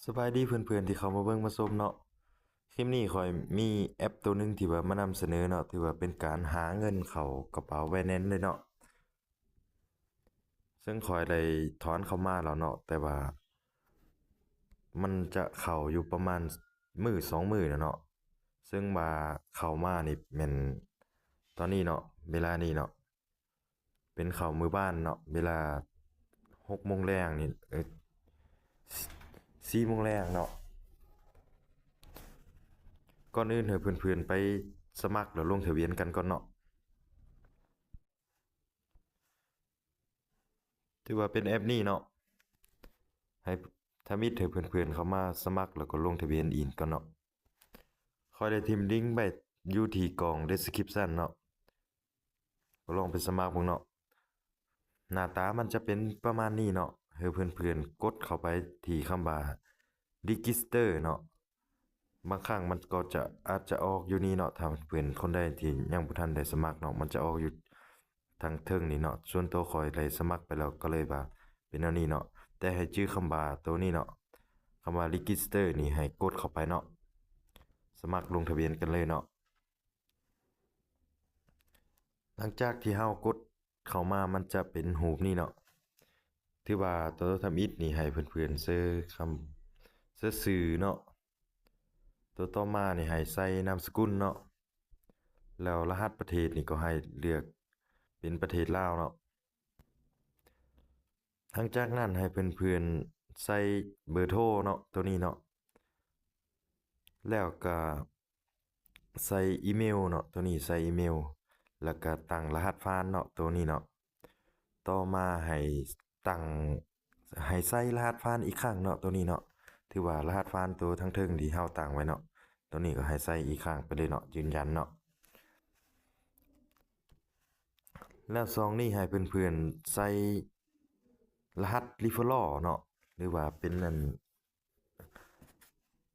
ສະບາຍດີເພື່ອນໆທີ່ເຂົ້າມາເບິ່ງມາຊົມເນາະ. ຄລິບນີ້ຂ້ອຍມີແອັບໂຕໜຶ່ງທີ່ວ່າມານຳສະເໜີເນາະ, ຖືວ່າເປັນການຫາເງິນເຂົ້າກະເປົາ Binance ເລີຍເນາະ. ເຊິ່ງຂ້ອຍໄດ້ຖອນເຂົ້າມາແລ້ວເນາະ, ແຕ່ວ່າມັນຈະເຂົ້າຢູ່ປະມານມື້ສອງມື້ແລ້ວເນາະ. ເຊິ່ງວ່າເຂົ້າມານີ້ແມ່ນຕອນນີ້ເນາະ, ເວລານີ້ເນາະ. ເປັນເຂົ້າມື້ວານເນາະ, ເວລາຫົກໂມງແລງນີ້ ເອີ ສີ່ໂມງແລງເນາະ. ກ່ອນອື່ນໃຫ້ເພື່ອນໆໄປສະໝັກ ແລ້ວລົງທະບຽນກັນກ່ອນເນາະ. ຖືວ່າເປັນແອັບນີ້ເນາະ, ໃຫ້ ທຳອິດໃຫ້ເພື່ອນໆເຂົ້າມາສະໝັກ ແລ້ວກໍລົງທະບຽນອີກກ່ອນເນາະ. ຂ້ອຍໄດ້ຖິ້ມລິງໄວ້ຢູ່ທີ່ກ່ອງ description ເນາະ. ກໍລອງໄປສະໝັກເບິ່ງເນາະ. ໜ້າຕາມັນຈະເປັນປະມານນີ້ເນາະ, ໃຫ້ເພື່ອນໆກົດເຂົ້າໄປທີ່ຄຳວ່າ register ເນາະ. ບາງຄັ້ງມັນກໍຈະ ອາດຈະອອກຢູ່ນີ້ເນາະ, ຖ້າເພື່ອນຄົນໃດທີ່ຍັງບໍ່ທັນໄດ້ສະໝັກເນາະ, ມັນຈະອອກຢູ່ທາງເທິງນີ້ເນາະ. ສ່ວນໂຕຂ້ອຍໄດ້ສະໝັກໄປແລ້ວ ກໍເລີຍວ່າເປັນແນວນີ້ເນາະ, ແຕ່ໃຫ້ຈື່ຄຳວ່າໂຕນີ້ເນາະ, ຄຳວ່າ register ນີ້ໃຫ້ກົດເຂົ້າໄປເນາະ, ສະໝັກລົງທະບຽນກັນເລີຍເນາະ. ຫຼັງຈາກທີ່ເຮົາກົດເຂົ້າມາ ມັນຈະເປັນຮູບນີ້ເນາະ, ຖືວ່າໂຕທຳອິດນີ້ໃຫ້ເພື່ອນໆເຊີຄຳ ເຊີຊື່ເນາະ. ໂຕຕໍ່ມານີ້ໃຫ້ໃສ່ນາມສະກຸນເນາະ, ແລ້ວລະຫັດປະເທດນີ້ກໍໃຫ້ເລືອກເປັນປະເທດລາວເນາະ. ຫຼັງຈາກນັ້ນໃຫ້ເພື່ອນໆໃສ່ເບີໂທເນາະ, ໂຕນີ້ເນາະ, ແລ້ວກະໃສ່ອີເມວເນາະ, ໂຕນີ້ໃສ່ອີເມວ, ແລ້ວກະຕັ້ງລະຫັດຜ່ານເນາະ, ໂຕນີ້ເນາະ. ຕໍ່ມາໃຫ້ຕັ້ງ ໃຫ້ໃສ່ລະຫັດຜ່ານອີກຄັ້ງເນາະ, ໂຕນີ້ເນາະ, ຖືວ່າລະຫັດຜ່ານໂຕທາງເທິງທີ່ເຮົາຕັ້ງໄວ້ເນາະ, ໂຕນີ້ກໍໃຫ້ໃສ່ອີກຄັ້ງໄປເລີຍເນາະ, ຢືນຢັນເນາະ. ແລ້ວຊ່ອງນີ້ໃຫ້ເພື່ອນໆໃສ່ລະຫັດ referral ເນາະ, ຫຼືວ່າເປັນອັນ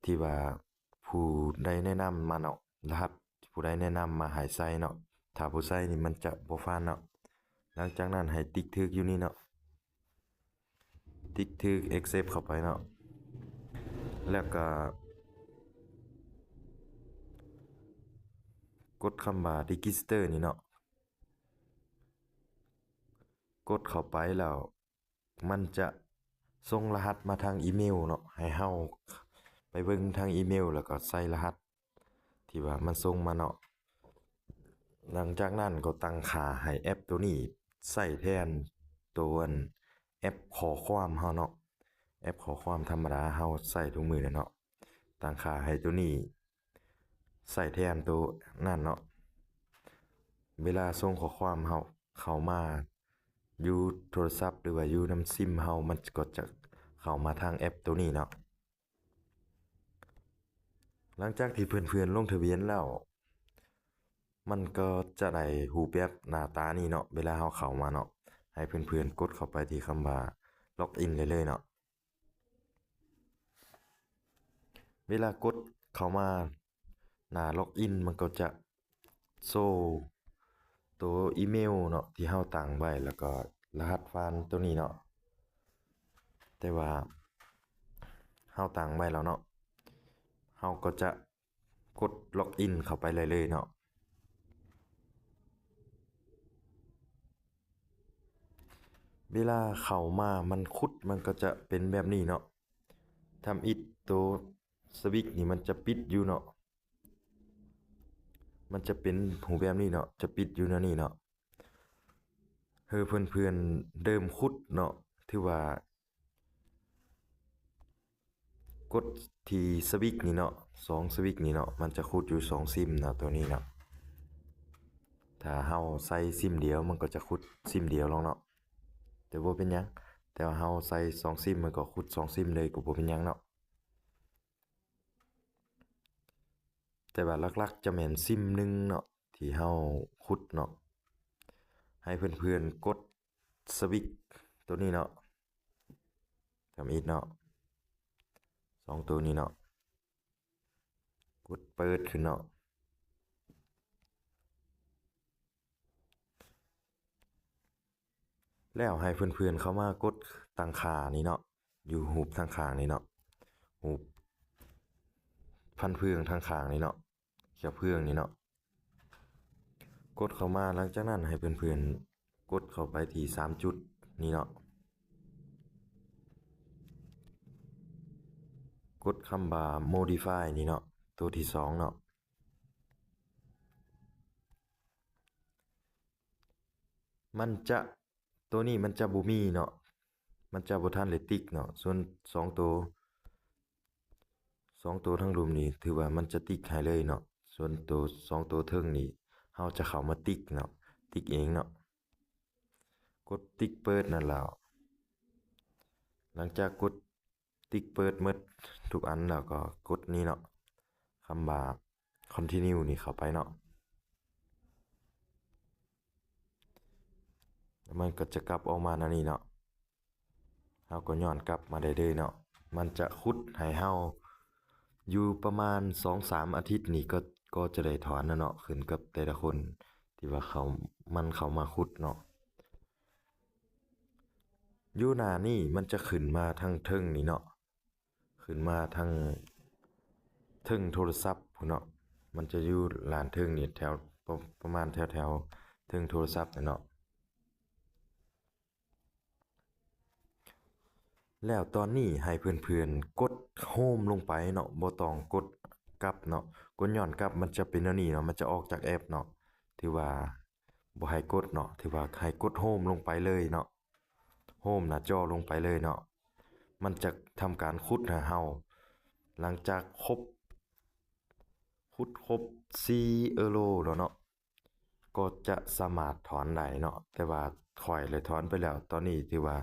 ທີ່ວ່າຜູ້ໃດແນະນຳມາເນາະ, ລະຫັດຜູ້ໃດແນະນຳມາໃຫ້ໃສ່ເນາະ, ຖ້າບໍ່ໃສ່ນີ້ມັນຈະບໍ່ຜ່ານເນາະ. ຫຼັງຈາກນັ້ນໃຫ້ຕິກຖືກຢູ່ນີ້ເນາະ, ຕິກຖືກ accept ເຂົ້າໄປເນາະ, ແລ້ວກໍກົດຄຳວ່າ register ນີ້ເນາະ, ກົດເຂົ້າໄປແລ້ວ ມັນຈະສົ່ງລະຫັດມາທາງອີເມວເນາະ, ໃຫ້ເຮົາໄປເບິ່ງທາງອີເມວ ແລ້ວກໍໃສ່ລະຫັດທີ່ວ່າມັນສົ່ງມາເນາະ. ຫຼັງຈາກນັ້ນກໍຕັ້ງຄ່າໃຫ້ແອັບໂຕນີ້ໃຊ້ແທນໂຕອັນແອັບຂໍ້ຄວາມເຮົາເນາະ, ແອັບຂໍ້ຄວາມທຳມະດາເຮົາໃຊ້ທຸກມື້ແຫຼະເນາະ, ຕັ້ງຄ່າໃຫ້ໂຕນີ້ໃຊ້ແທນໂຕນັ້ນເນາະ. ເວລາສົ່ງຂໍ້ຄວາມເຮົາ ເຂົ້າມາຢູ່ໂທລະສັບ ຫຼືວ່າຢູ່ນຳຊິມເຮົາ, ມັນກໍຈະເຂົ້າມາທາງແອັບໂຕນີ້ເນາະ. ຫຼັງຈາກທີ່ເພື່ອນໆລົງທະບຽນແລ້ວ, ມັນກໍຈະໄດ້ຮູບແບບໜ້າຕານີ້ເນາະ, ເວລາເຮົາເຂົ້າມາເນາະ, ໃຫ້ເພື່ອນໆກົດເຂົ້າໄປທີ່ຄຳວ່າ login ໄດ້ເລີຍເນາະ. ເວລາກົດເຂົ້າມາ ໜ້າ login ມັນກໍຈະໂຊໂຕອີເມວເນາະ ທີ່ເຮົາຕັ້ງໄວ້ ແລ້ວກໍລະຫັດຜ່ານໂຕນີ້ເນາະ, ແຕ່ວ່າເຮົາຕັ້ງໄວ້ແລ້ວເນາະ, ເຮົາກໍຈະກົດ login ເຂົ້າໄປໄດ້ເລີຍເນາະ. ເວລາເຂົ້າມາມັນຂຸດ ມັນກໍຈະເປັນແບບນີ້ເນາະ, ທຳອິດໂຕສະວິກນີ້ມັນຈະປິດຢູ່ເນາະ, ມັນຈະເປັນຮູບແບບນີ້ເນາະ, ຈະປິດຢູ່ແນວນີ້ເນາະ. ເຮີເພື່ອນໆເລີ່ມຂຸດເນາະ, ຖືວ່າກົດທີ່ສະວິກນີ້ເນາະ, ສອງສະວິກນີ້ເນາະ, ມັນຈະຂຸດຢູ່ສອງຊິມເນາະ, ໂຕນີ້ເນາະ. ຖ້າເຮົາໃສ່ຊິມດຽວ ມັນກໍຈະຂຸດຊິມດຽວລົງເນາະ, ແຕ່ບໍ່ເປັນຫຍັງ, ແຕ່ວ່າເຮົາໃສ່ສອງຊິມ ມັນກໍຂຸດສອງຊິມເລີຍ ກໍບໍ່ເປັນຫຍັງເນາະ. ແຕ່ວ່າຫຼັກໆຈະແມ່ນຊິມໜຶ່ງເນາະ ທີ່ເຮົາຂຸດເນາະ. ໃຫ້ເພື່ອນໆກົດສະວິກໂຕນີ້ເນາະ, ທຳອິດເນາະ, ສອງໂຕນີ້ເນາະ, ກົດເປີດຂຶ້ນເນາະ. ແລ້ວໃຫ້ເພື່ອນໆເຂົ້າມາກົດຕັ້ງຄ່ານີ້ເນາະ, ຢູ່ຮູບທາງຂ້າງນີ້ເນາະ, ຫ ຮູບຟັນເຟືອງທາງຂ້າງນີ້ເນາະ, ຂຽວເຟືອງນີ້ເນາະ. ກົດເຂົ້າມາ, ຫຼັງຈາກນັ້ນໃຫ້ເພື່ອນໆກົດເຂົ້າໄປທີ່ສາມຈຸດນີ້ເນາະ, ກົດຄຳວ່າ Modify ນີ້ເນາະ, ໂຕທີສອງເນາະ. ມັນຈະ ໂຕນີ້ມັນຈະບໍ່ມີເນາະ, ມັນຈະບໍ່ທັນໄດ້ຕິກເນາະ. ສ່ວນສອງໂຕ ສອງໂຕທາງລຸ່ມນີ້ ຖືວ່າມັນຈະຕິກໃຫ້ເລີຍເນາະ. ສ່ວນໂຕສອງໂຕເທິງນີ້ ເຮົາຈະເຂົ້າມາຕິກເນາະ, ຕິກເອງເນາະ. ກົດຕິກເປີດນັ້ນແລ້ວ, ຫຼັງຈາກກົດຕິກເປີດໝົດທຸກອັນແລ້ວ ກໍກົດນີ້ເນາະ, ຄຳວ່າ Continue ນີ້ເຂົ້າໄປເນາະ, ແລ້ວມັນກໍຈະກັບອອກມາແນວນີ້ເນາະ. ເຮົາກໍຍ້ອນກັບມາໄດ້ເລີຍເນາະ. ມັນຈະຂຸດໃຫ້ເຮົາຢູ່ປະມານສອງສາມອາທິດນີ້ ກໍ ກໍຈະໄດ້ຖອນແລ້ວເນາະ, ຂຶ້ນກັບແຕ່ລະຄົນທີ່ວ່າເຂົາ ມັນເຂົ້າມາຂຸດເນາະ. ຢູ່ໜ້ານີ້ມັນຈະຂຶ້ນມາທາງເທິງນີ້ເນາະ, ຂຶ້ນມາທາງເທິງໂທລະສັບພຸ້ນເນາະ. ມັນຈະຢູ່ດ້ານເທິງນີ້ ແຖວ ປະ ປະມານແຖວໆເທິງໂທລະສັບນີ້ເນາະ. ແລ້ວຕອນນີ້ໃຫ້ເພື່ອນໆກົດໂຮມລົງໄປເນາະ, ບໍ່ຕ້ອງກົດກັບເນາະ. ກົດຍ້ອນກັບມັນຈະເປັນແນວນີ້ເນາະ, ມັນຈະອອກຈາກແອັບເນາະ. ຖືວ່າບໍ່ໃຫ້ກົດເນາະ, ຖືວ່າໃຫ້ກົດໂຮມລົງໄປເລີຍເນາະ, ໂຮມໜ້າຈໍລົງໄປເລີຍເນາະ. ມັນຈະທຳການຂຸດໃຫ້ເຮົາ. ຫຼັງຈາກຄົບ ຂຸດຄົບສີ່ເອີໂຣແລ້ວເນາະ, ກໍຈະສາມາດຖອນໄດ້ເນາະ. ແຕ່ວ່າຂ້ອຍໄດ້ຖອນໄປແລ້ວ, ຕອນນີ້ຖືວ່າ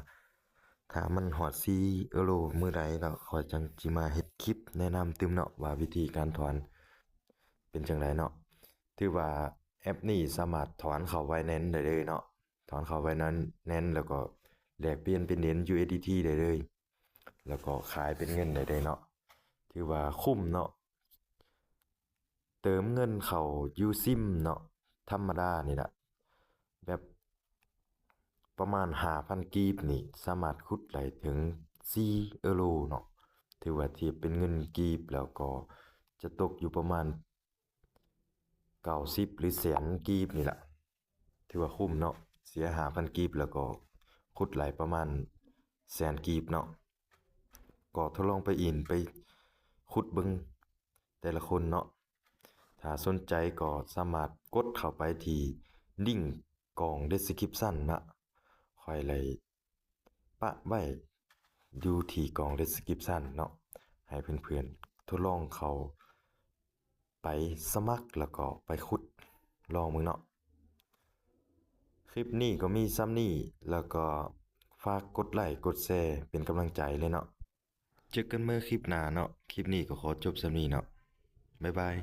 ຖ້າມັນຮອດສີ່ເອີໂຣມື້ໃດແລ້ວ ຂ້ອຍຈັ່ງຊິມາເຮັດຄລິບແນະນຳຕື່ມເນາະ ວ່າວິທີການຖອນເປັນຈັ່ງໃດເນາະ. ຖືວ່າແອັບນີ້ສາມາດຖອນເຂົ້າໄວແນນໄດ້ເລີຍເນາະ, ຖອນເຂົ້າໄວແນນ ແລ້ວກໍແລກປ່ຽນເປັນເຫຣຍນ USDT ໄດ້ເລີຍ, ແລ້ວກໍຂາຍເປັນເງິນໄດ້ເລີຍເນາະ. ຖືວ່າຄຸ້ມເນາະ. ເຕີມເງິນເຂົ້າຢູ່ຊິມເນາະ, ທຳມະດານີ້ລະ, ແບບປະມານຫ້າພັນກີບນີ້ ສາມາດຂຸດໄດ້ເຖິງສີ່ເອີໂຣເນາະ. ຖືວ່າທຽບເປັນເງິນກີບແລ້ວກໍຈະຕົກຢູ່ປະມານເກົ້າສິບ ຫຼື ແສນກີບນີ້ລະ. ຖືວ່າຄຸ້ມເນາະ, ເສຍຫ້າພັນກີບ ແລ້ວກໍຂຸດໄດ້ປະມານແສນກີບເນາະ. ກໍທົດລອງໄປອິນ ໄປຂຸດເບິ່ງແຕ່ລະຄົນເນາະ. ຖ້າສົນໃຈກໍສາມາດກົດເຂົ້າໄປທີ່ລິ້ງກ່ອງ description ເນາະ, ຂ້ອຍໄດ້ປະໄວ້ຢູ່ທີ່ກ່ອງ description ເນາະ, ໃຫ້ເພື່ອນໆທົດລອງເຂົ້າ ໄປສະໝັກ ແລ້ວກໍໄປຂຸດລອງເບິ່ງເນາະ. ຄລິບນີ້ກໍມີສ່ຳນີ້, ແລ້ວກໍຝາກກົດໄລ້ກົດແຊເປັນກຳລັງໃຈເລີຍເນາະ. ເຈີກັນໃໝ່ຄລິບໜ້າເນາະ, ຄລິບນີ້ກໍຂໍຈົບສ່ຳນີ້ເນາະ, ບາຍບາຍ.